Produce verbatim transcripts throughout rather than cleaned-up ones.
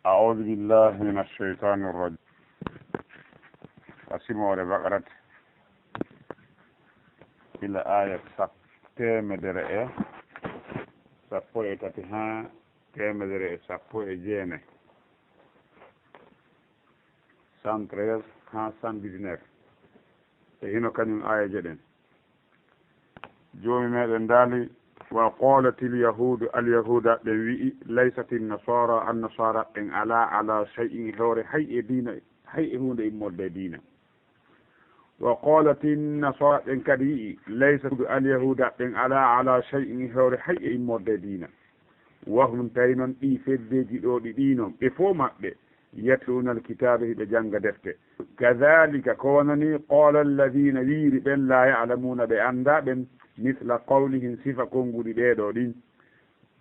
أعوذ بالله من الشيطان الرجيم. Asimoore Baqarat, ila aaya sap-, teemedere e sappo e tati haa teemedere e sappo e jeenayi, cent treize haa cent dix-neuf. E hino kañum aayeeje ɗen. Joomi meɗen daali, "Wa qalatil yahudu, al yahuda ɓen wi'i, laysati nasara, annasara ɓen ala, ala shay'in, hoore hay e diina, hay e huunde immorde e diina." Wa qalati nasara ɓen kadi wi'i, laysati al yahuda ɓen ala, ala shay'in, hoore hay e immorde e diina. Wa hum, tawi non ɗi feddeji ɗo ɗi ɗi non, ɓe fof maɓɓe, yatluna alkitaba, hiɓe janga defte. Kadhalika, ko wano ni, qala alladhina, wiiri ɓen, la ya'lamuna, ɓe anda ɓen, mithla qawlihim, sifa konguɗi ɓeɗo ɗin.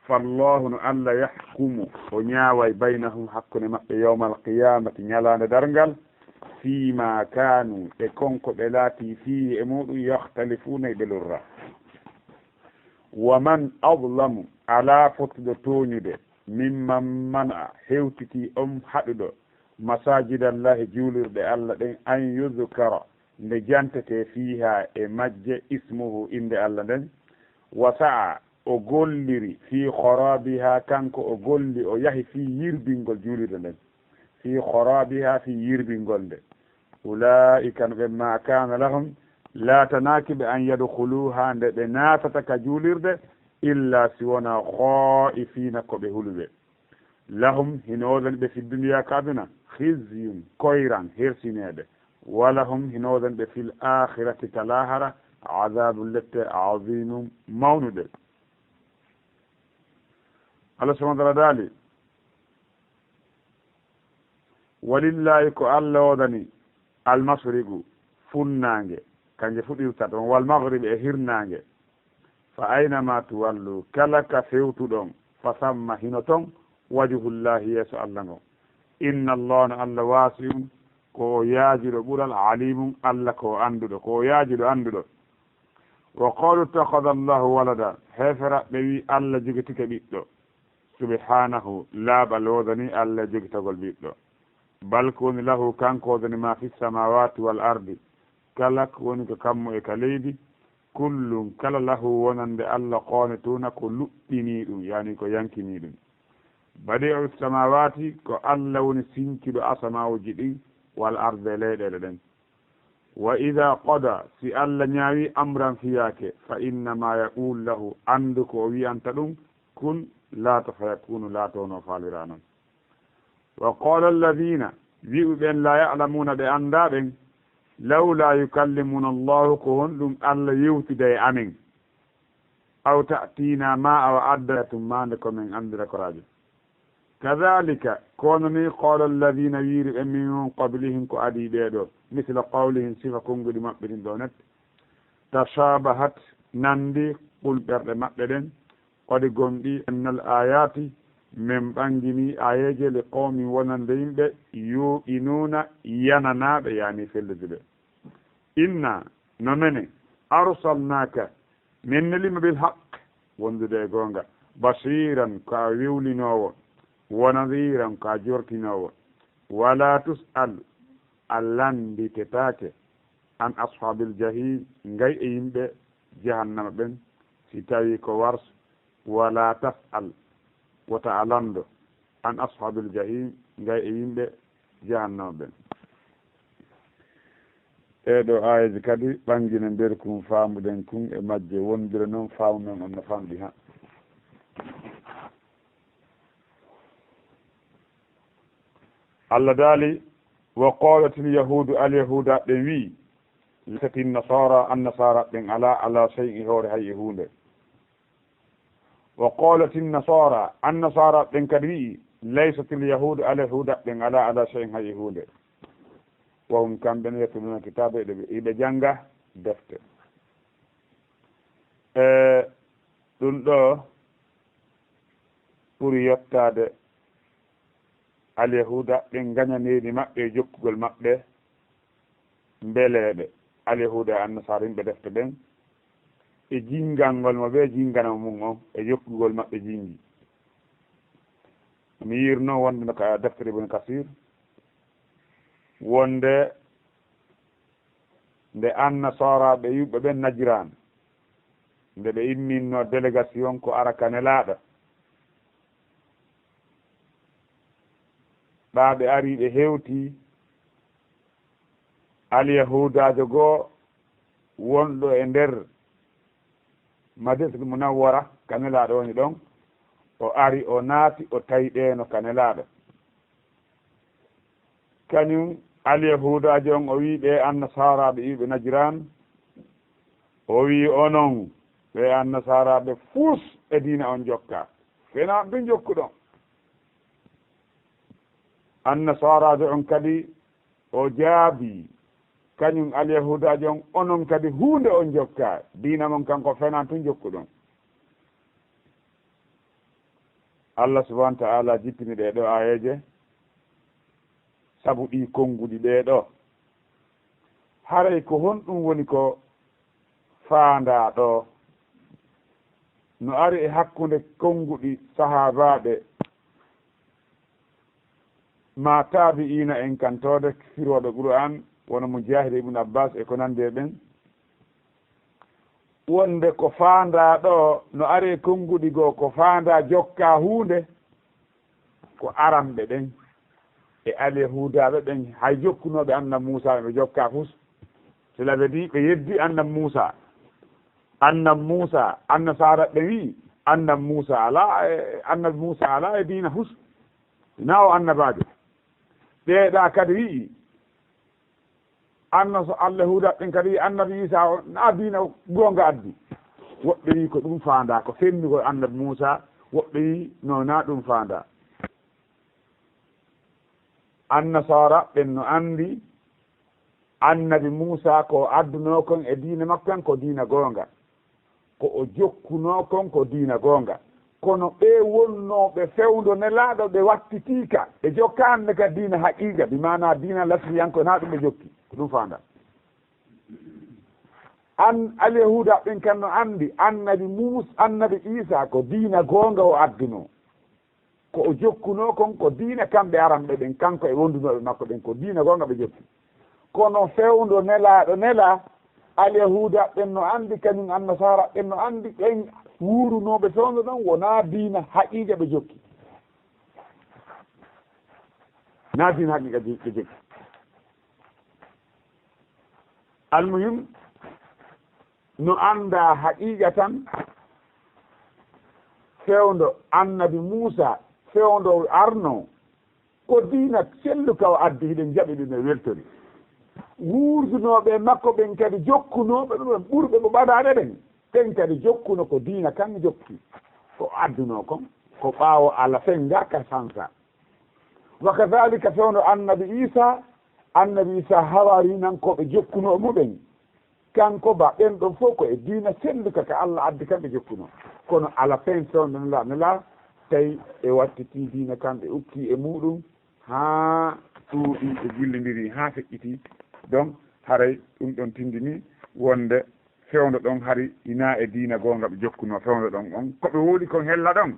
Fallahu, no Allah, yahkumu, o ñaaway, baynahum, hakkunde maɓɓe, yawmal qiyamati, ñalaande darngal, fima kanu, e kon ko ɓe laati, fihi, e muɗum, yakhtalifuna, ɓe lorra. Wa man adlamu, alaa fottuɗo tooñude, mimman mana'a, hewtiti on haɗuɗo, masajidallahi, juulirɗe Allah ɗen, an yuzkara, nde jantete, fiiha, e majje, ismuhu, innde Allah nden, wa sa'a, o golliri, fii kharabiha, kanko o golli, o yahi fii yirbingol juulirde nden, fii kharabiha, fii yirbingol nde. Ulaa'ika, no ɓen, ma kana lahum, laatanaakiɓe, an yadkhuluha, nde ɓe naatata ka juulirde, illa si wonaa khaa'ifina, ko ɓe huluɓe. Lahum, hino woodani ɓe fi dunya, ka aduna, khizyun, koyran, hersineede. Wa lahum, hino woodani ɓe fil akhirati, ka laahara, adhabun, lette, adhimun, mawnuɗe. Allah subhanahu wa ta'ala daali, walillahi, ko Allah woodani, almashriqu, funnaange, kanje fuɗirta toon, wal maghribu, e hirnaange. Fa aynama tuwallu, kala ka fewtuɗon, fa samma, hino toon, wajhullahi, yeeso Allah ngon. Inna Allah, no Allah, wasi'un, ko o yaajuɗo ɓural, alimun, Allah ko o annduɗo, ko o yaajuɗo annduɗo. Wa qalu ittakhadha Allahu walada, heeferaɓe wi Allah jogitike ɓiɗɗo. Subhanahu, laaɓal woodani Allah e jogitagol ɓiɗɗo. Bal, ko woni, lahu, kanko woodani ma fi samawati wal ardi, kala ko woni ko kammu e ka leydi, kullun, kala, lahu, wonande Allah, qanituna, ko luɓɓini ɗum, yani ko yankini ɗum. Badi'u samawati, ko Allah woni sincuɗo asamawuji ɗin, wal ardi, e leyɗeele ɗen. Wa idha qada, si Allah ñaawi, amran, fiyaake, fa innama yaqulu lahu, anndu ko o wi'anta ɗum, kun, laato, fayakunu, laato, no faalira non. Wa qala alladhina, wi'u ɓen, la ya'lamuna, ɓe annda ɓen, lawla yukallimuna Allahu, ko honɗum Allah yewtida e amen? Aw ta'tina, ma awa adda tum maande ko men anndira ko rajo. Kadhalika, kono ni, qala alladhina, wiiri ɓe, min qablihim, ko adii ɓee ɗoo, misla qawlihim, sifa konnguɗi maɓɓe ɗin ɗoo net. Tashabahat, nanndi, qul, ɓerɗe maɓɓe ɗen, qad gomɗii, annal ayati, men ɓanngini aayeeje, li qawmin, wonande yimɓe, yuqinuna, yananaaɓe, yani fellude ɓe. Inna, no menen, arsalnaka, min nelima bil haqq, wondude e goonga, bashiran, ko a wewlinoowo, wa nadhiran, ko a jortinoowo. Wala tus'al, a lannditetaake, an ashabil jahim, ngay e yimɓe jahannama ɓen, si tawi ko wars, wala tas'al, wota a lanndo, an ashabil jahim, ngay e yimɓe jahannama ɓen. Ɗee ɗoo aayeeje kadi ɓanngina nder kun faamuɗen kun e majje, wonndira non faamu men on no famɗi ha. Allah daali, wa qalatil yahudu, al yahuda ɓen wi'i, laysatin nasara, annasara ɓen ala, ala shay'in, e hoore hay e huunde. Wa qalatin nasara, annasara ɓen kadi wi'i, laysatil yahudu, al yahuda ɓen ala, ala shay'in, hay e huunde. Wa hum, kamɓe ne, yatluna kitaba, eɓe, eɓe jannga defte. E ɗum ɗoo ɓuri yottaade Alyahuuda ɓen ngañaneeni maɓɓe e jokkugol maɓɓe mbeleeɓe. Alyahuuda e Annasaara, yimɓe defte ɓen, e jinngangol mo ɓe jinngana mum on, e jokkugol maɓɓe jinngi. Mi yiirno wonde no ka deftere Ibn Kasir, wonde nde Annasaaraaɓe iwɓe ɓen Najran, nde ɓe imminno délégation ko ara ka Nelaaɗo, ɓaa ɓe ari ɓe hewti, Alyahuudaajo goo wonɗo e nder Madinatul Munawwara, ka Nelaaɗo woni ɗon, o ari, o naati, o tawi ɓeeno ka Nelaaɗo. Kañum Alyahuudaajo on, o wi'i ɓe Annasaaraaɓe iwɓe Najran, o wi'i, "Onon ɓe Annasaaraaɓe fus e diina on jokka, fena ɗum jokkuɗon." Annasaaraajo on kadi o jaabii, kañum Alyahuudaajo on, "Onon kadi huunde on jokka, diina mon kan ko fenan tun jokkuɗon." Allah subhanahu wa ta'ala jippini ɗee ɗoo aayeeje sabu ɗii konnguɗi ɗee ɗoo. Haray ko honɗum woni ko faandaa ɗoo? No ari e hakkunde konnguɗi sahaabaaɓe maa taabi'iina en kan toode firooɓe Qur'aan, wano Mujaahid, Ibn Abbaas e ko nanndi e ɓen, wonde ko faandaa ɗoo no ari e konnguɗi goo, ko faandaa jokkaa huunde, ko aranɓe ɓen e Alyahuudaaɓe ɓen, hay jokkunooɓe Annabi Muusaa ɓe jokkaa fus. Cela veut dire ɓe yeddi Annabi Muusaa. Annabi Muusaa, Annasaara ɓe wi'i, Annabi Muusaa alaa e, Annabi Muusaa alaa e diina fus. Hinaa o annabaajo. Ɓee ɗaa kadi wi'i, Anna-, so Alyahuuda ɓen kadi wi'i Annabi Iisaa o naa diina goonga addi. Woɓɓe wi'i ko ɗum faandaa, ko fenni ko Annabi Muusaa, woɓɓe wi'i no naa ɗum faandaa. Annasaara ɓen no anndi Annabi Muusaa ko addunoo kon e diina makko kan ko diina goonga. Ko o jokkunoo kon ko diina goonga. Kono ɓee wonnooɓe fewndo Nelaaɗo, ɓe wattitii ka, ɓe jokkaande ka diina haqiiqa, bi maanaa diina lasliyanko, naa ɗum ɓe jokki. Ko ɗum faandaa. An, Alyahuuda ɓen kan no anndi Annabi Muus-, Annabi Iisaa ko diina goonga o addunoo. Ko o jokkunoo kon ko diina kamɓe aranɓe ɓen, kanko e wondunooɓe makko ɓen, ko diina goonga ɓe jokki. Kono fewndo Nelaaɗo nelaa, Alyahuuda ɓen no anndi, kañum Annasaara ɓen no anndi, ɓen wuurunooɓe fewndo ɗon wonaa diina haqiiqa ɓe jokki. Naa diina haqiiqa je-, ɓe jokki. Almuhim, no anndaa haqiiqa tan, fewndo Annabi Muusaa, fewndo arnoo, ko diina selluka o addi, hiɗen jaɓi ɗum e weltori. Wuurdunooɓe makko ɓen kadi, jokkunooɓe ɗum, ɓurɓe mo ɓadaade ɓen, ɓen kadi jokkuno ko diina kan jokki, ko addunoo kon, ko ɓaawo ala fennga ka sansa. Wa kadhalika fewndo Annabi Iisaa, Annabi Iisaa hawaariinankooɓe jokkunoo mo ɓen. Kanko ba ɓen ɗon fof ko e diina selluka ka Allah addi kan ɓe jokkunoo. Kono ala pen fewndo nela, nela tawi ɓe wattitii diina kan, ɓe ukkii e muuɗum haa ɗuuɗi, ɓe jillindiri haa feƴƴitii. Donc, haray ɗum ɗon tindini wonde fewndo ɗon hari ina e diina goonga ɓe jokkunoo fewndo ɗon on. Ko ɓe woni kon hella ɗon.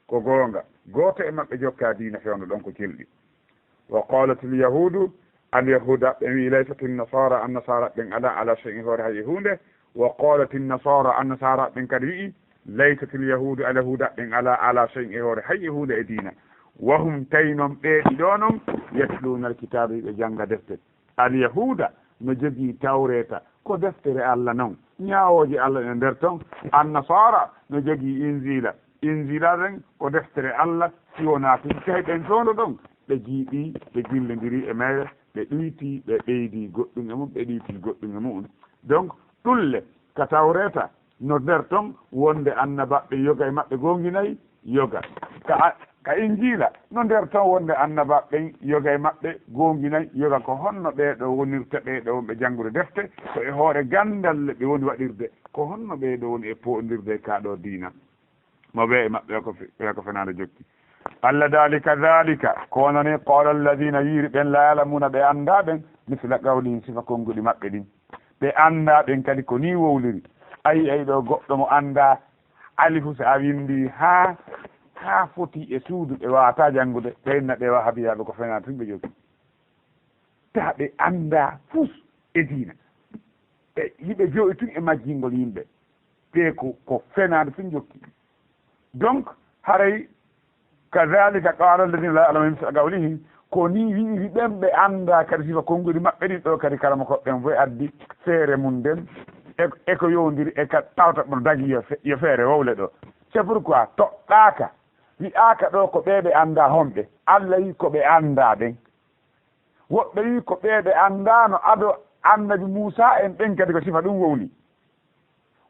Ko goonga, gooto e maɓɓe jokkaa diina fewndo ɗon ko celɗi. Wa qaalatil yahuudu, Alyahuuda ɓen wi'i, laysatin nasaara, Annasaara ɓen alaa, alaa shay'in e hoore hay e huunde. Wa qaalatin nasaara, Annasaara ɓen kadi wi'i, laysatil yahuudu, Alyahuuda ɓen alaa, alaa shay'in e hoore hay e huunde e diina. Wa hum, tawi non ɓee ɗiɗo non, yatluuna alkitaaba, ɓe jannga defte. Alyahuuda no jogii Tawreeta, ko deftere Allah non, ñaawooje Allah e nder ton. Annasaara no jogii Injiila, Injiila nden ko deftere Allah, si wonaa tun tawi ɓen fewndo ɗon, ɓe jiiɓii, ɓe jillondiri e mayre, ɓe ɗuytii, ɓe ɓeydii goɗɗum e mum, ɓe ɗuytii goɗɗum e mu'un. Donc, ɗulle ka Tawreeta, no nder ton wonde annabaaɓe yoga e maɓɓe goonginay yoga. Ka, ka Injiila, no nder ton wonde annabaaɓe ɓen yoga e maɓɓe goonginay yoga. Ko honno ɓee ɗoo wonirta ɓee ɗoo wonɓe janngude defte? Ko e hoore ganndal ɓe woni waɗirde. Ko honno ɓee ɗoo woni e poondirde e kaa ɗoo diina? Mo ɓee e maɓɓe ko fe-, ko fenaande jokki. Allah daali, kadhalika, ko wano nii, qaala alladhina, wiiri ɓen, laa ya'lamuuna, ɓe anndaa ɓen, misla qawlihim, sifa konnguɗi maɓɓe ɗin. Ɓe anndaa ɓen kadi ko nii wowliri. Ayi, ayi ɗoo goɗɗo mo anndaa alifu, so a winndii haa kaa foti e suudu ɓe waawataa janngude, ɓe inna ɓe wahabiyaaɓe ko fenaande tun ɓe jogii. Taa ɓe anndaa fus e diina. Ɓe, hiɓe jooɗi tun e majjingol yimɓe. Te ko, ko fenaande tun jokki. Donc, haray, كذلك قال الذين لا يعلمون مثل قولهم, ko nii wi'iri ɓen ɓe anndaa kadi sifa konguɗi maɓɓe ɗin ɗoo kadi kala mo ko ɓen fof addi feere mum nden e, e ko yowndiri e ka tawata ɗo dagi yo fe-, yo feere wowle ɗoo. C'est pourquoi toɗɗaaka, wi'aaka ɗoo ko ɓee ɓe anndaa honɓe. Alla wi'i ko ɓe anndaa ɓen. Woɓɓe wi'i ko ɓee ɓe anndaano ado annabi Muusaa en ɓen kadi ko sifa ɗum wowli.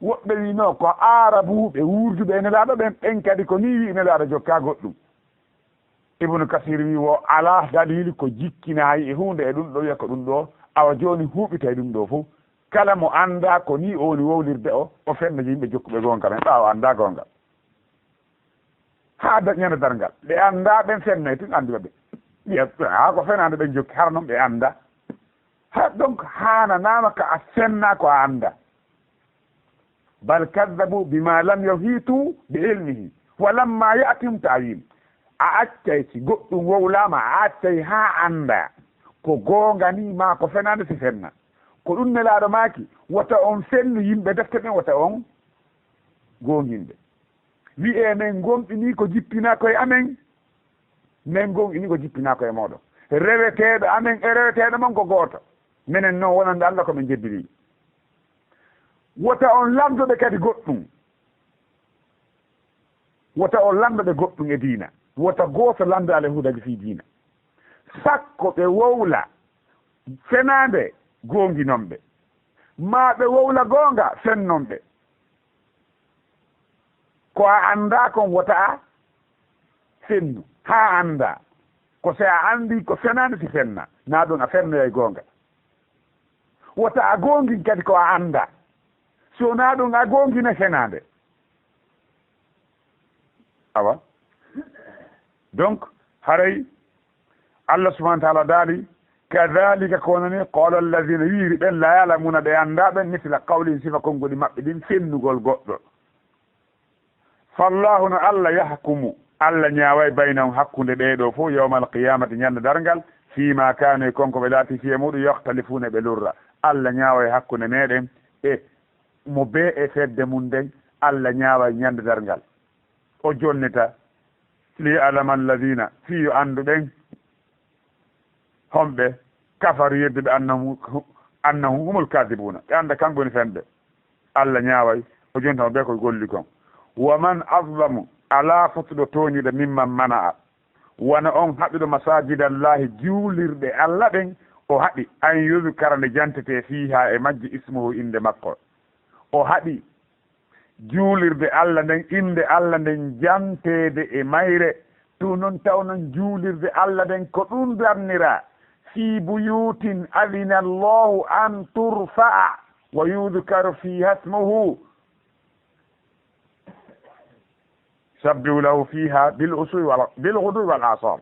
Woɓɓe wi'i no ko Aarabuuɓe wuurduɓe e Nelaaɗo ɓen, ɓen kadi ko nii wi'i Nelaaɗo jokkaa goɗɗum. Ibnu Kasiir wi'i wo alaa daliili ko jikkinaayi e huunde e ɗum ɗoo, wi'a ko ɗum ɗoo, awa jooni huuɓitay ɗum ɗoo fof. Kala mo anndaa ko nii o woni wowlirde o, o fenna yimɓe jokkuɓe goonga ɓen, ɓaawo anndaa goonga. Haa da-, ñande darngal. Ɓe anndaa ɓen fennay tun anndi ɓe. Wi'a, haa ko fenaande ɓen jokki, hara non ɓe anndaa. Ha, donc, haananaama ka a fenna ko a anndaa. بل كذبوا بما لم يحيطوا بعلمه ولما يأتهم تأويله. A accay si goɗɗum wowlaama, a accay haa anndaa ko goonga nii maa ko fenaande si fenna. Ko ɗum Nelaaɗo maaki, wota on fennu yimɓe defte ɗen, wota on goonginɓe. Wi'ee men gomɗinii ko jippinaa koye amen, men gomɗinii ko jippinaa koye mooɗon. Reweteeɗo amen e reweteeɗo mon ko gooto. Menen non wonande Alla ko men jeddiri. Wota on lanndoɓe kadi goɗɗum. Wota on lanndoɓe goɗɗum e diina. Wota gooto lanndo Alyahuudaajo fii diina. Sakko ɓe wowla fenaande goonginon ɓe. Maa ɓe wowla goonga fennon ɓe. Ko a anndaa kon wota a fennu. Haa anndaa. Ko si a anndii ko fenaande si fenna. Naa ɗum a fennoyay goonga. Wota a goongin kadi ko a anndaa. Si wonaa ɗum a goongina fenaande. Awa. Donc, haray Allah subhanahu wa ta'ala daali, كذلك ko non ni, قال الذين wi'iri ɓen, لا يعلمون ɓe anndaa ɓen, مثل قولهم sifa konguɗi maɓɓe ɗin, fennugol goɗɗo. فالله no Allah يحكم, Allah ñaaway بينهم hakkunde ɓee ɗoo fof, يوم القيامة ñande darngal, فيما كانوا e kon ko ɓe laati fii e muuɗum, يختلفون ɓe lurra. Allah ñaaway hakkunde meɗen e mo bee e fedde mum nden, Allah ñaaway ñande darngal. O jonnita, ليعلم الذين, fii yo anndu ɓen, homɓe, كفروا yedduɓe, أنهم, أنهم هم الكاذبون, ɓe annda kanko woni fenɓe. Allah ñaaway, o jonnita mo bee ko golli kon. ومن أظلم, alaa fotuɗo tooñude, ممن منع, wano on haɗuɗo مساجد الله, juulirɗe Allah ɗen, o haɗi, أن يذكر nde jantetee, فيها e majje, اسمه innde makko. O haɗi juulirde Allah nden, innde Allah nden janteede e mayre. Ɗum noon taw noon juulirde Allah nden ko ɗum darniraa. في بيوت أذن الله أن ترفع ويذكر فيها اسمه يسبح له فيها بالعشي وال-، بالغدو والآصال.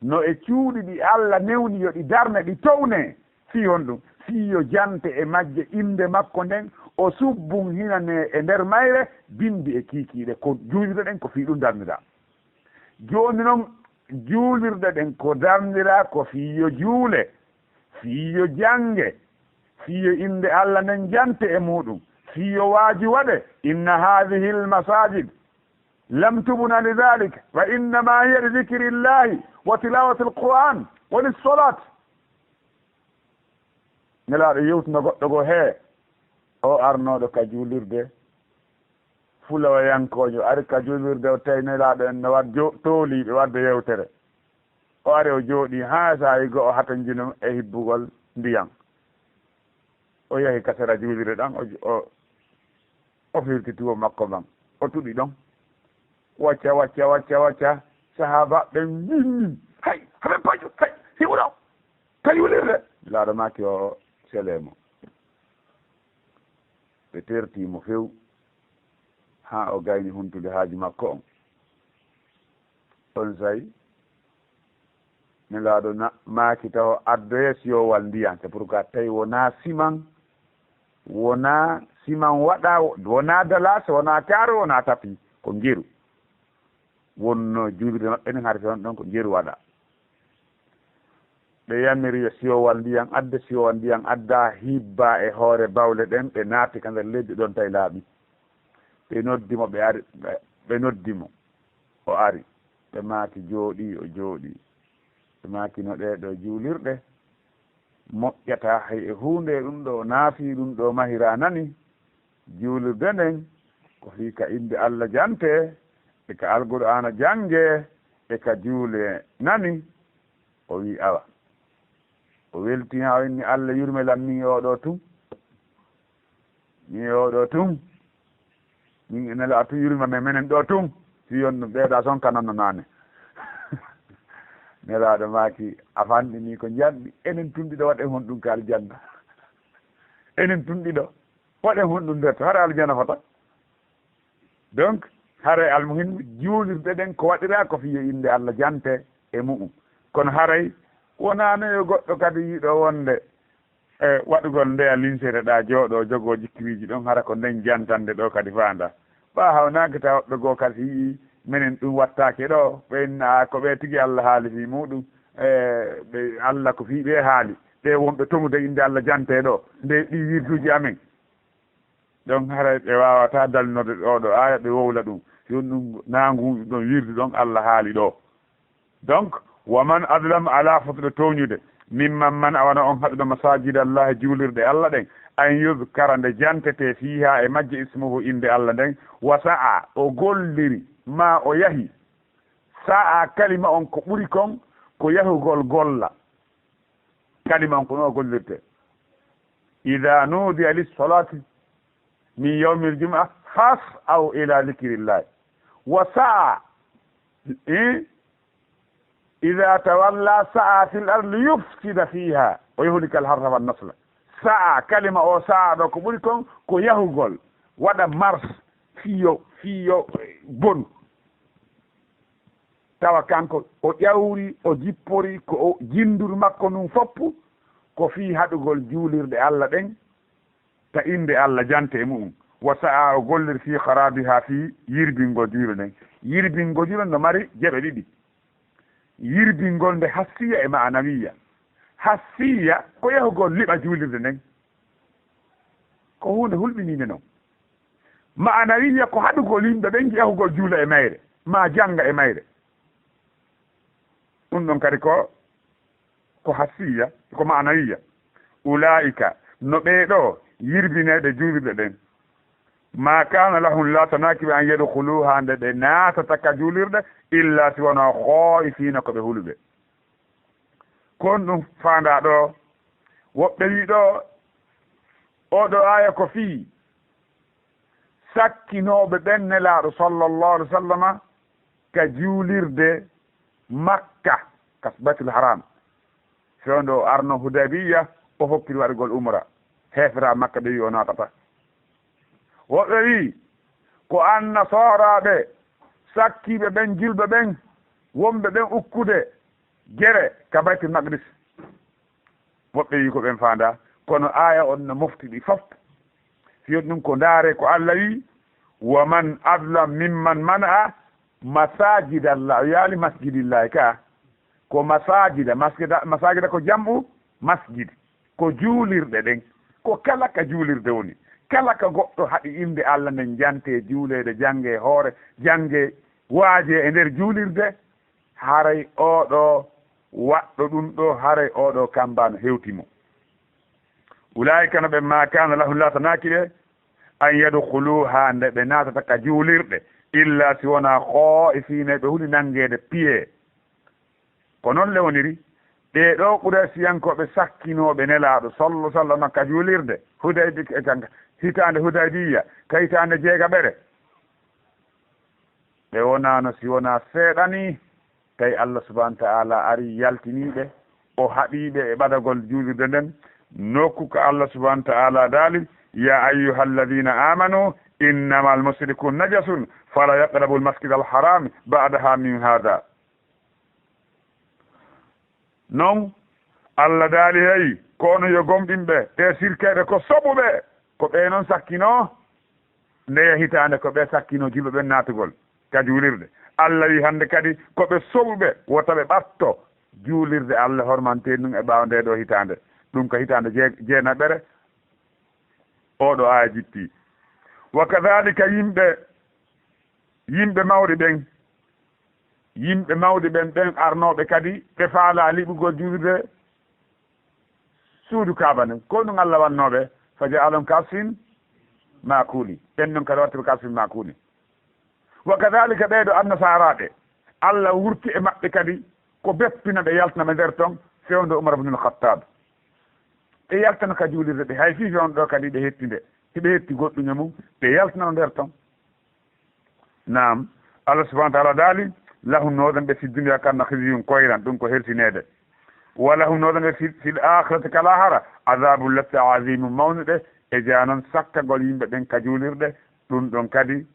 No e cuuɗi ɗi Allah newni yo ɗi darne, ɗi towne. Fii honɗum? Fii yo jante e majje innde makko nden, o subbun hinane e nder mayre bimbi e kiikiiɗe. Ko juulirɗe ɗen ko fii ɗum darniraa. Jooni non, juulirɗe ɗen ko darniraa ko fii yo juule, fii yo jannge, fii yo innde Allah nden jante e muuɗum, fii yo waaju waɗe. إن هذه المساجد لم تبن لذلك وإنما هي لذكر الله وتلاوة القرآن وللصلاة. Nelaaɗo yewtino goɗɗo goo, hee, o arnooɗo ka juulirde, fulawayankoojo ari ka juulirde, o tawi Nelaaɗo en no waɗ jo-, tooliiɓe waɗde yewtere. O ari o jooɗii haa saa'i go'o hatonjino e hibbugol ndiyan. O yahi ka sera juulirde ɗan, o, o, o firti tuwo makko ban. O tuɗi ɗon. Wacca, wacca, wacca, wacca. Sahaabaaɓe ɓen njinni. Hay, haɓe paƴu, hay, hiwro. Ka juulirde. Nelaaɗo maaki o selee mo. Ɓe tertii mo few haa o gayni huntude haaju makko on. Onsay Nelaaɗo na-, maaki taho addoya siyoowal ndiyan. C'est pourquoi tawi wonaa siman, wonaa siman waɗaa, wonaa dalaas, wonaa kaaro, wonaa tapi, ko ngeru. wonnoo juulirde maɓɓe nden, hari toon ɗon ko njeru waɗaa. Ɓe yamiri yo siwowal ndiyan adde, siwowal ndiyan addaa, hibbaa e hoore bawle ɗen, ɓe naati ka nder leydi ɗon tawi laaɓi. Ɓe noddi mo, ɓe ari, ɓe, ɓe noddi mo. O ari. Ɓe maaki jooɗii, o jooɗii. Ɓe maaki no ɗee ɗoo juulirɗe moƴƴataa hay e huunde e ɗum ɗoo, naafii ɗum ɗoo mahiraa nani. Juulirde nden ko fii ka innde Alla jantee, e ka Alqur'aana janngee, e ka juulee nani. O wi'i, "Awa." O weltii haa o inni, "Alla yurme lan min e oo ɗoo tun. Min e oo ɗoo tun. Min e Nelaaɗo tun yurme men, menen ɗoo tun." Si yon ɗum ɓeyda son ka nonno naane. Nelaaɗo maaki, "A fanɗinii ko njanɗi. Enen tun ɗiɗo waɗen honɗum ka aljanna? Enen tun ɗiɗo waɗen honɗum nder to? Hara aljanna fota?" Donc, haray almuhimmi, juulirɗe ɗen ko waɗiraa ko fii yo innde Alla jante e mu'um. Kono haray wonaano yo goɗɗo kadi yiɗo wonde e waɗugol ndeya linsere ɗa jooɗo jogoo jikkiriiji ɗon, hara ko nden jantande ɗo kadi faanda. Ɓa hawnaaki tawa woɓɓe goo kadi si yi'i menen ɗum wattaake ɗo, ɓe inna, "A, ko ɓe tigi Alla haali fii muɗum, e, ɓe Alla ko fii ɓe haali, ɓe wonɓe tomude innde Alla jante ɗo, nde ɗi wirduuji amen." Donc, haray ɓe waawataa dallinorde oo ɗoo aaya, ɓe wowla ɗum. Si won ɗum, naa ngu ɗon wirdu ɗon Alla haali ɗoo. Donc, wa man adlam, alaa fotɗo tooñude, mimman man, a wona on haɗuɗo masajida Allahi, juulirɗe Alla ɗen, an yuzkara, nde jantete, fiiha, e majje, ismuhu, innde Alla nden, wa sa'a, o golliri, ma o yahi. Sa'a kalima on ko ɓuri kon ko yahugol golla. Kalima on ko no gollirte. Ida nudiya lissolati min yawmil jum'a fas'aw ila zikrillahi. Wa sa'a, eh? Ida tawalla sa'a fil ardi liyufsida fiha wa yuhlika al harsa wan nasla. Sa'a, kalima o sa'a ɗo ko ɓuri kon ko yahugol, waɗa mars, fiyo, fiyo, eh, bonu. Tawa kanko o ƴawri, o jippori, ko o jinnduru makko ndun foppu, ko fii haɗugol juulirɗe Alla ɗen, ta innde Alla jante e mu'um. Wa sa'a, o gollir fii kharabiha, fii yirbingol juulirɗe ɗen. Yirbingol juulirɗe no mari geɓe ɗiɗi. Yirbingol nde hassiya e ma'anawiya. Hassiya ko yahugol liɓa juulirde nden. Ko huunde hulɓiniinde non. Ma'anawiya ko haɗugol yimɓe ɓen yahugol juula e mayre, maa jannga e mayre. Ɗum ɗon kadi ko, ko hassiya, ko ma'anawiya. Ulaa'ika, no ɓee ɗoo yirbineede juulirɗe ɗen. Ma kana lahum, laatanaaki ɓe, an yadkhuluha, nde ɓe naatata ka juulirɗe, illa si wonaa khaifiina, ko ɓe huluɓe. Ko honɗum faandaa ɗoo? Woɓɓe wi'i ɗoo, oo ɗoo aaya ko fii sakkinooɓe ɓen Nelaaɗo sallallahu alaihi wasallama ka juulirde Makka, ka Baytul Haram. Fewndo o arno Hudaybiya, o hokkiri waɗugol umra. Heeferaa Makka ɓe wi'i o naatata. Woɓɓe wi'i ko annasaaraaɓe sakkiiɓe ɓen, julɓe ɓen, wonɓe ɓen ukkude gere ka Baytul Maqdis. Woɓɓe wi'i ko ɓen faandaa, kono aaya on no mofti ɗi fof. Fiyo ɗum ko ndaare ko Alla wi'i, "Wa man adlam mimman mana'a masajida Allah." O yaali masjidillahi ka. Ko masajida, masjida, masajida ko jam'u masjid. Ko juulirɗe ɗen. Ko kala ka juulirde woni. Kala ka goɗɗo haɗi innde Alla nden jante, juuleede, jange hoore, jange waaje e nder juulirde, haray oo ɗoo waɗɗo ɗum ɗoo, haray oo ɗoo kambaano hewti mo. Ulaa'ika no ɓe, ma kana lahum, laatanaaki ɓe, an yadkhuluha, nde ɓe naatata ka juulirɗe, illa si wonaa khaifiina, ɓe huli nangeede piye. Ko non le woniri, ɓee ɗoo Quraysiyankooɓe sakkinooɓe Nelaaɗo sallallahu alaihi wasallam ka juulirde Hudaybi-, e kan-, hitaande Hudaybiya, ka hitaande jeegaɓere. Ɓe wonaano si wonaa seeɗa nii, tawi Allah subhanahu wa ta'ala ari yaltinii ɓe, o haɓii ɓe e ɓadagol juulirde nden, nokku ka Allah subhanahu wa ta'ala daali, "Ya ayyuhalladhina amanu innamal mushrikuna najasun fala yaqrabul masjidal harama ba'da amihim hadha." Non, Allah daali, hey, ko onon yo gomɗinɓe, ɓe sirkayɓe ko soɓuɓe, ko ɓe non sakkinoo, ndeya hitaande ko ɓe sakkinoo julɓe ɓen naatugol ka juulirde. Allah wi hannde kadi ko ɓe soɓuɓe wota ɓe ɓatto juulirde Allah hormante ɗum e ɓaawo nde ɗo hitaande. Ɗum ko hitaande jee-, jeenaɓere oo ɗo aaya jippi. Wa kadhalika yimɓe, yimɓe mawɗi ɓen, yimɓe mawɗi ɓen, ɓen arnooɓe kadi ɓe faalaa liɓugol juulirde suudu Kaaba nden. Ko ɗum Allah wannooɓe, fa ja'alahum kasfin maakuli. Ɓen ɗon kadi wattiri kasfin maakuli. Wa kadhalika ɓee ɗo annasaaraaɓe, Allah wurti e maɓɓe kadi ko beppina ɓe yaltana ɓe nder ton, fewndo Umar ibn al-Khattab. Ɓe yaltana ka juulirde ɓe, hay fii fewndo ɗo kadi ɓe hettinde, hiɓe hetti goɗɗum e mum, ɓe yaltana nder ton. Naam, Allah subhanahu wa ta'ala daali, lahum no woodani ɓe fi dunya kanna khizyun koyran, ɗum ko hersineede. Wa lahum no woodani ɓe fi, fil akhirati ka lahara, azabun lette azimun mawnuɗe, e jaa non sakkagol yimɓe ɓen ka juulirɗe, ɗum ɗon kadi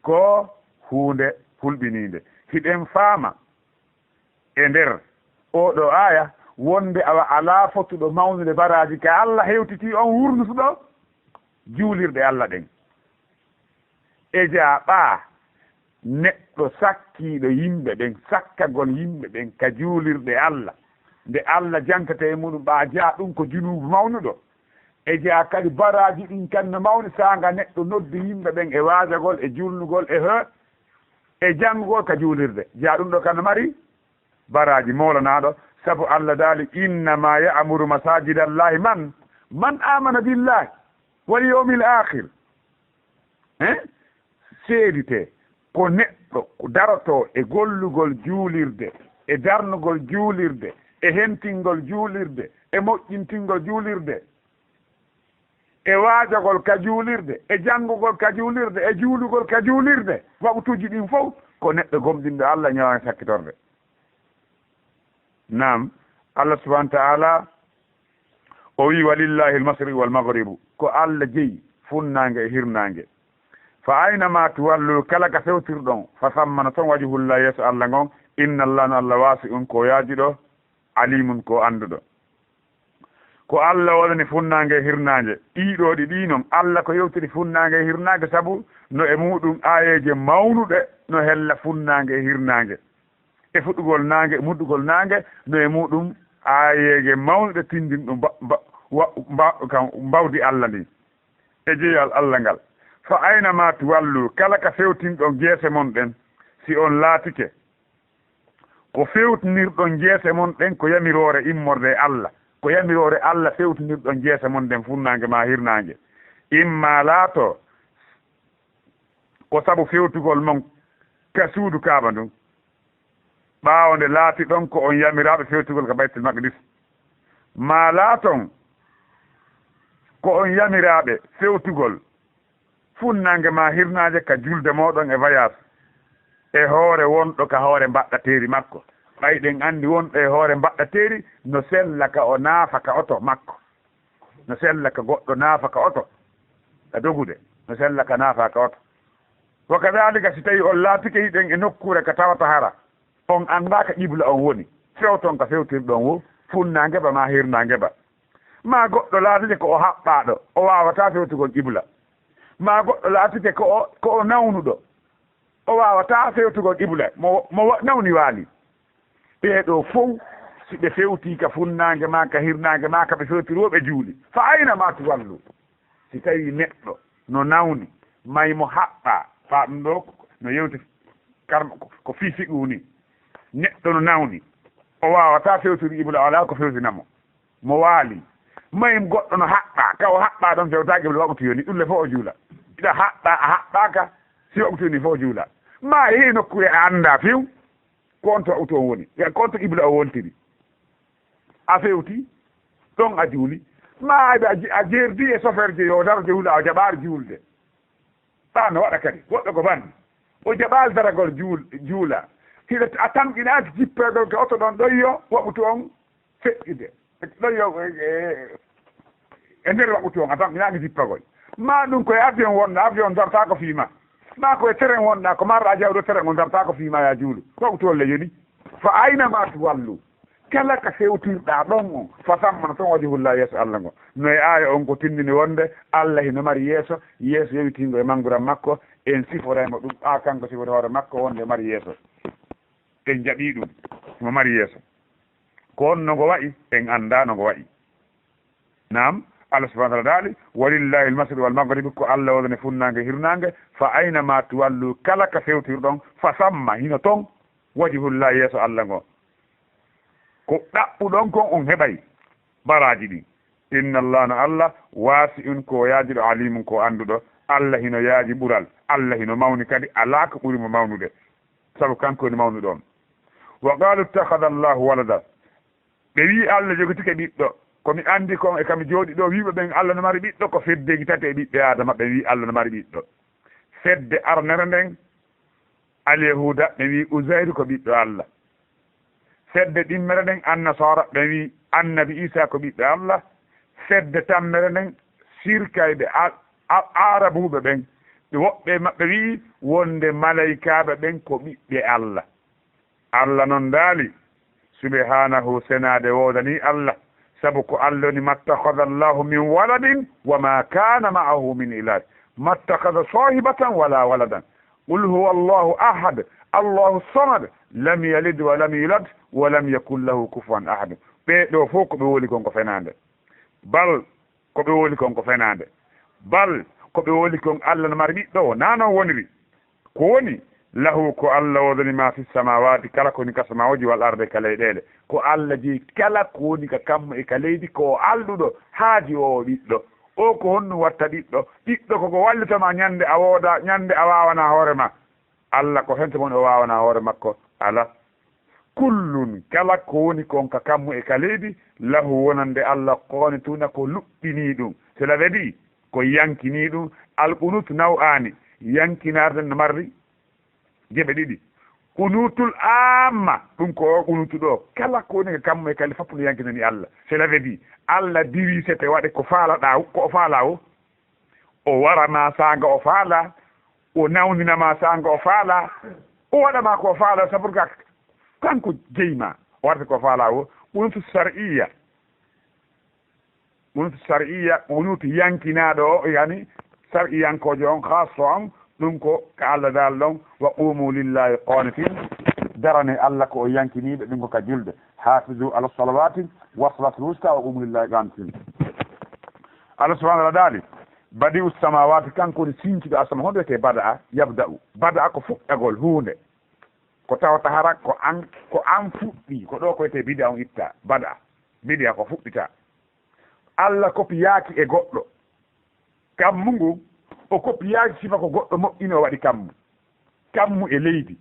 ko huunde hulɓiniinde. Hiɗen faama e nder oo ɗoo aaya wonde awa alaa fotuɗo mawnude baraaji ka Allah hewtiti on wurnutuɗo juulirɗe Allah ɗen. E jaa ɓaa neɗɗo sakkiiɗo yimɓe ɓen, sakkagol yimɓe ɓen ka juulirɗe Allah, nde Allah jantata e muɗum ɓaa jaa ɗum ko junuubu mawnuɗo. E jaa kadi baraaji ɗin kan no mawni saanga neɗɗo noddi yimɓe ɓen e waajagol, e julnugol, e he, e janngugol ka juulirde. Jaa ɗum ɗo kan no mari baraaji moolanaaɗo, sabu Allah daali, "Innama ya'muru masajida Allahi man, man amana billahi wal yawmil akhir." Hein? Seeditee, ko neɗɗo ko darotoo e gollugol juulirde, e darnugol juulirde, e hentingol juulirde, e moƴƴintingol juulirde, e waajagol ka juulirde, e janngugol ka juulirde, e juulugol ka juulirde, waɓutuuji ɗin fow ko neɗɗo gomɗinɗo Allah ñaawani sakkitorde. Naam, Allah subhanahu wa ta'ala o wi, "Walillahi al-mashriqu wal maghribu," ko Allah jeyi funnaange e hirnaange. "Fa aina ma tuwallu," kala ka fewtirɗon, "fa thamma," no ton, "wajhullahi," yeeso Allah ngon, "inna Allah," no Allah, "wasi'un," ko yaajuɗo, "alimun," ko annduɗo. Ko Allah waɗani funnaange e hirnaange. Ɗiɗo ɗi ɗi non, Allah ko yewtiri funnaange e hirnaange sabu no e muɗum aayeeje mawnuɗe no hella funnaange e hirnaange. E fuɗɗugol naange, e muddugol naange, no e muɗum aayeeje mawnuɗe tindin ɗum ba-, ba-, wa-, ba-, kan mbawdi Allah ndin. E jeyal Allah ngal. "Fa aina ma tuwallu," kala ka fewtinɗon geese mon ɗen, si on laatike ko fewtinirɗon geese mon ɗen ko yamiroore immorde e Allah, ko yamiroore Allah fewtinirɗon geese mon ɗen funnaange maa hirnaange. Imma laato ko sabu fewtugol mon ka suudu Kaaba ndun, ɓaawo nde laatiɗon ko on yamiraaɓe fewtugol ka Baytul Maqdis, maa laaton ko on yamiraaɓe fewtugol funnaange maa hirnaange ka julde mooɗon e vayaas, e hoore wonɗo ka hoore mbaɗɗateeri makko. Ɓay ɗen anndi wonɗo e hoore mbaɗɗateeri no sella ka o naafa ka oto makko. No sella ka goɗɗo naafa ka oto, ka dogude, no sella ka naafa ka oto. Wa kadhalika, si tawi on laatike hiɗen e nokkuure ka tawata hara on anndaa ka qibla on woni, fewton ka fewtirɗon wo, funnaange ba maa hirnaange ba. Maa goɗɗo laatike ko o haɓɓaaɗo, o waawataa fewtugol qibla. Maa goɗɗo laatike ko o, ko o nawnuɗo, o waawataa fewtugol qibla, mo, mo wa-, nawni waali. Ɓee ɗoo fow, si ɓe fewtii ka funnaange maa, ka hirnaange maa, ka ɓe fewtiri wo ɓe juuli. Fa aina ma tuwallu. Si tawii neɗɗo no nawni, may mo haɓɓaa, faa ɗum ɗoo no yewti karma ko, ko fii fiqhu ni. Neɗɗo no nawni, o waawataa fewtude qibla, o alaa ko fewtina mo. Mo waali. May goɗɗo no haɓɓaa, ka o haɓɓaa ɗon fewtaa qibla, waɓutu yoni, ɗum le fof o juula. Iɗa haɓɓaa, a haɓɓaaka, si waɓutu yoni fof o juula. Maa yehi nokkuure a anndaa few, ko on to waɓutu on woni. Ya, ko on to qibla o wontiri. A fewti, ɗon a juuli. Maa a, a, a jeerdi e soferjo yo daro juula, o jaɓaari juulde. Ɓaa no waɗa kadi, woɓɓe ko banni. O jaɓaali daragol juul-, juula. Hiɗa a tamƴinaaki jippeegol ka oto ɗon, ɗon yo waɓutu on feƴƴude. Ɗon yo, e, e, e nder waɓutu on, a tamƴinaaki jippagol. Maa ɗum ko e avion wonɗaa, avion dartaako fii maa. Maa ko e teren wonɗaa, ko marɗaa jawɗo teren on dartaako fii maa, yaa juulu. Waɓutu on le yoni. Fa aina ma tuwallu. Kala ka fewtirɗaa ɗon on, fa samma no ton wajhullahi yeeso Allah ngo. No e aaya on ko tindini wonde Allah hino mari yeeso, yeeso yowitiingo e mannguram makko, en siforay mo ɗum, ɓaa kanko sifori hoore makko wonde mari yeeso. En jaɓii ɗum, himo mari yeeso. Ko honno ngo wa'i? En anndaa no ngo wa'i. Naam, Allah subhanahu wa ta'ala daali, "Walillahi al-mashriqu wal maghrib," ko Allah wonani funnaange hirnaange, "fa aina ma tuwallu," kala ka fewtirɗon, "fa samma," hino ton, "wajhullahi," yeeso Allah ngo. Ko ɗaɓɓuɗon kon on heɓay baraaji ɗin. "Inna Allah," no Allah, "wasi'un," ko yaajuɗo, "alimun," ko annduɗo. Allah hino yaaji ɓural, Allah hino mawni kadi, alaa ko ɓuri mo mawnude. Sabu kanko woni mawnuɗo on. "Wa qalu ittakhadha Allahu walada." Ɓe wi'i, "Allah jogitike ɓiɗɗo." Ko mi anndi kon e ka mi jooɗi ɗo, wi'uɓe ɓen Allah no mari ɓiɗɗo, ko feddeeji tati e ɓiɓɓe Aadama, ɓe wi'i Allah no mari ɓiɗɗo. Fedde arnere nden, Alyahuuda, ɓe wi'i Uzayru ko ɓiɗɗo Allah. Fedde ɗimmere nden, Annasaara, ɓe wi'i Annabi Iisaa ko ɓiɗɗo Allah. Fedde tammere nden, sirkayɓe a-, a-, Aarabuuɓe ɓen, ɓe woɓɓe maɓɓe wi'i wonde malaykaaɓe ɓen ko ɓiɓɓe Allah. Allah non daali, subhanahu, senaade woodanii Allah, sabu ko Allah woni, "Mattakhadha Allahu min waladin wa ma kana ma'ahu min ilah. Mattakhadha sahibatan wala waladan. Qul huwa Allahu ahad, Allahu samad, lam yalid wa lam yulad, wa lam yakun lahu kufuwan ahad." Ɓee ɗoo fof ko ɓe woli kon ko fenaande. Bal ko ɓe woli kon ko fenaande. Bal ko ɓe woli kon Allah no mari ɓiɗɗo, wonaa non woniri. Ko woni, lahu ko Allah woodani ma fi samawati, kala ko woni ka samawooji, wal arde, ka leyɗeele. Ko Allah jeyi kala ko woni ka kammu e ka leydi, ko o alɗuɗo, haaji o o ɓiɗɗo. O ko honɗum watta ɓiɗɗo? Ɓiɗɗo ko ko wallita ma ñande a wooda, ñande a waawana hoore ma. Allah ko hento mon o waawana hoore makko? Ala. Kullun, kala ko woni kon ka kammu e ka leydi, lahu wonande Allah, qanituna ko luɓɓinii ɗum. Cela veut dire, ko yankinii ɗum. Al qunut naw'aani, yankinaade no marri geɓe ɗiɗi. Qunutul amma, ɗum ko o qunutu ɗo. Kala ko woni ka kammu e ka leydi fof no yankinani Allah. Cela veut dire, Allah diwisete waɗe ko faalaɗaa, ko o faalaa o. O wara ma saanga o faala, o nawnina ma saanga o faala, o waɗa ma ko o faala, sabu ka kanko jeyi ma, o waɗata ko o faala o. Qunutu shar'iyya, qunutu shar'iyya, qunutu yankinaaɗo o, yani shar'iyankoojo on, khaasso on, ɗum ko ka Allah daal ɗon, "Wa qumu lillahi qanitin," darane Allah ko o yankiniiɓe, ɗum ko ka julde. "Hafizu ala salawati wa salatul wusta wa qumu lillahi qanitin." Allah subhanahu wa ta'ala daali, "Badi'u samawati," kanko woni sincuɗo asama. Honɗo wiyetee bada'a? Yabda'u. Bada'a ko fuɗɗagol huunde. Ko tawata hara ko an, ko an fuɗɗi. Ko ɗo ko wiyetee bid'a on itta. Bada'a. Bid'a ko fuɗɗita. Allah kopiyaaki e goɗɗo. Kammu ngu, o kopiyaaki sifa ko goɗɗo moƴƴini, o waɗi kammu. Kammu e leydi.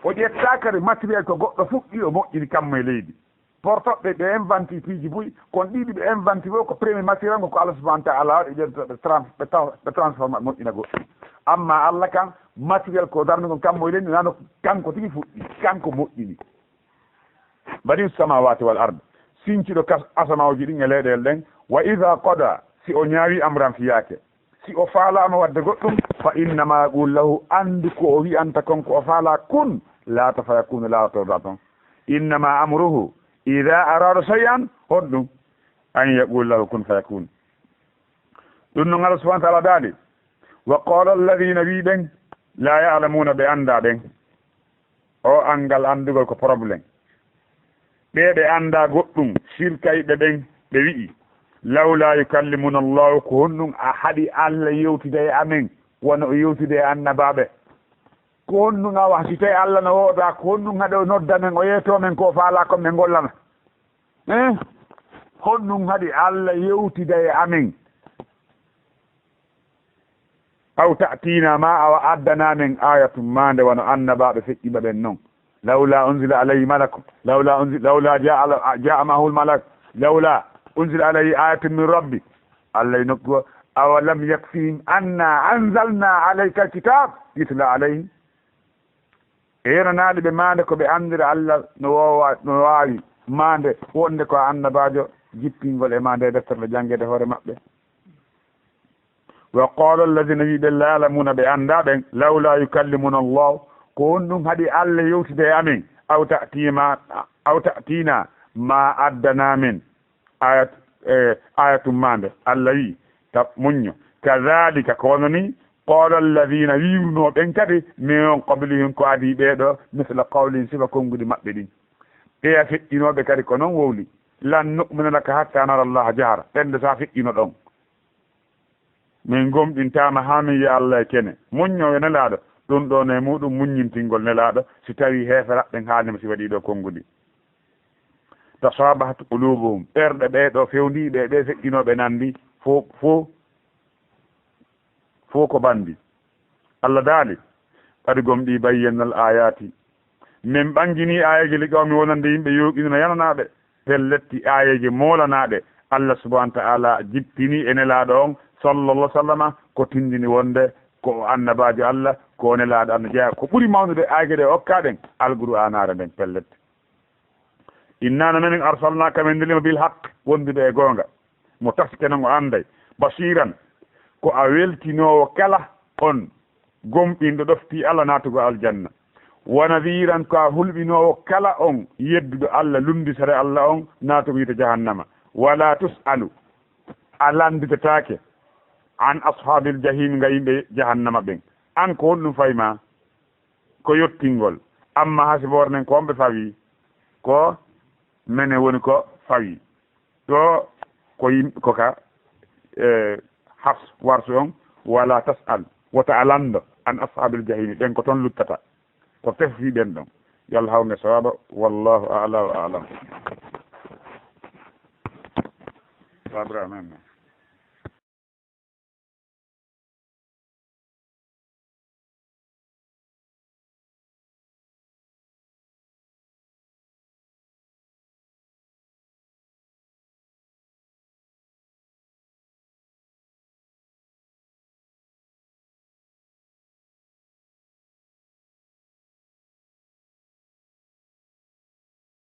O ƴetta kadi matériel ko goɗɗo fuɗɗi, o moƴƴini kammu e leydi. Portoɓe ɓe inventi piiji buy, kon ɗiɗi ɓe inventi fof ko premier matériel ngo ko Allah subhanahu wa ta'ala waɗi, ɓe, ɓe trans-, ɓe taw-, ɓe transforma, moƴƴina goɗɗum. Amma Allah kan, matériel ko darnde ngon kammu e leydi, nano kanko tigi fuɗɗi, kanko moƴƴini. Badi'u samawati wal ard, sincuɗo kas-, asamaaji ɗin e leyɗeele ɗen, wa idha qada, si o ñaawi amran fiyaake, si o faalaama waɗde goɗɗum, fa innama yaqulu lahu, anndu ko o wi'anta kon ko o faalaa, kun, laata, fa yakunu, laatoɗaa ton. Innama amruhu idha arada shay'an, honɗum? An yaqula lahu kun fayakun. Ɗum non Allah subhanahu wa ta'ala daali, wa qala alladhina, wi ɓen, la ya'lamuna, ɓe annda ɓen. O anngal anndugol ko problème. Ɓe ɓe annda goɗɗum, sirkayɓe ɓen, ɓe wi'i, lawla yukallimuna Allahu, ko honɗum a haɗi Allah yewtida e amen, wano o yewtida e annabaaɓe? Ko honɗum awa, si tawi Allah no wooda, ko honɗum haɗi o nodda men, o yeeto men ko o faalaa kon men gollana? Eh? Honɗum haɗi Allah yewtida e amen? Aw ta'tina, ma awa addana men ayatun, maande wano annabaaɓe feƴƴiiɓe ɓen non. Lawla unzila alayhi malak. Lawla unzi-, lawla jaa ala-, jaa ma'ahul malak. Lawla unzila alayhi ayatun min rabbi. Allah e nokku o, awalam yakfihim anna anzalna alayka alkitab yutla alayhim. Eenanaali ɓe maande ko ɓe anndira Allah no woowa-, no waawi maande wonde ko annabaajo, jippingol e maande e deftere nde janngeede hoore maɓɓe. Wa qala alladhina, wi ɓe la ya'lamuna, ɓe annda ɓen, lawla yukallimuna Allah, ko honɗum haɗi Allah yewtida e amen, aw ta'tima, aw ta'tina, Ma addana min ayat, e, ayatum mande. Allah wi, ta muñño. Kadhalika, ko wano ni, qala alladhina, wi'uno ɓen kadi, min qablihim, ko adi ɓeeɗo, misla qawlin, sifa konguɗi maɓɓe ɗin. Ɓeya feƴƴinooɓe kadi ko non wowli. Lan nu'mina laka hatta nara Allaha jahra. Ɓen de sa feƴƴino ɗon. Min gomɗintaama haa min yi'a Allah e kene. Muñño e Nelaaɗo, ɗum ɗoon e muuɗum muññintingol Nelaaɗo, si tawii heeferaɓe ɓen haalima si waɗii ɗo konnguɗi. Tashabahat qulubuhum, ɓerɗe ɓee ɗo fewndii ɓe, ɓe feƴƴinooɓe nanndi, fo, fo, fo ko banndi. Allah daali, qad gomɗii bayyannal aayaati, min ɓanginii aayeeje li qawmi wonande yimɓe yuuqinuna yananaaɓe. Pelletti aayeeje moolanaaɗe Allah subhaanahu wa ta'aala jippini e Nelaaɗo on, sallallahu alaihi wasallama, ko tindini wonde ko o annabaajo Allah, ko o Nelaaɗo Allah. Jeyaa ko ɓuri mawnude aayeeje ɗe o okkaa ɗen, Alqur'aanaare nden pelletti. Innaa no menen arsalnaaka min nelima bil haqq, wondude e goonga. Mo taskenen o annday. Bashiran, ko a weltinoowo kala on gomɗinɗo ɗoftii Allah naatugol aljanna. Wa nadhiran, ko a hulɓinoowo kala on yedduɗo Allah, lunndisere Allah on naatugol yiite jahannama. Wala tus'alu, a lannditetaake, an ashaabil jahim, nga yimɓe jahannama ɓen. An ko honɗum fayi ma? Ko yottingol. Amma hasiboore nden ko homɓe fawi? Ko menen woni ko fawi. Ɗo ko yim-, ko ka, e, Hafs, Warsu on, wala tas'al, wota a lanndo, an ashaabil jahimi, ɓen ko toon luttata. Ko tefi ɓen ɗon. Yo Allah hawnu e sawaaba, wallahu a'la wa a'lam. Sabra, amen.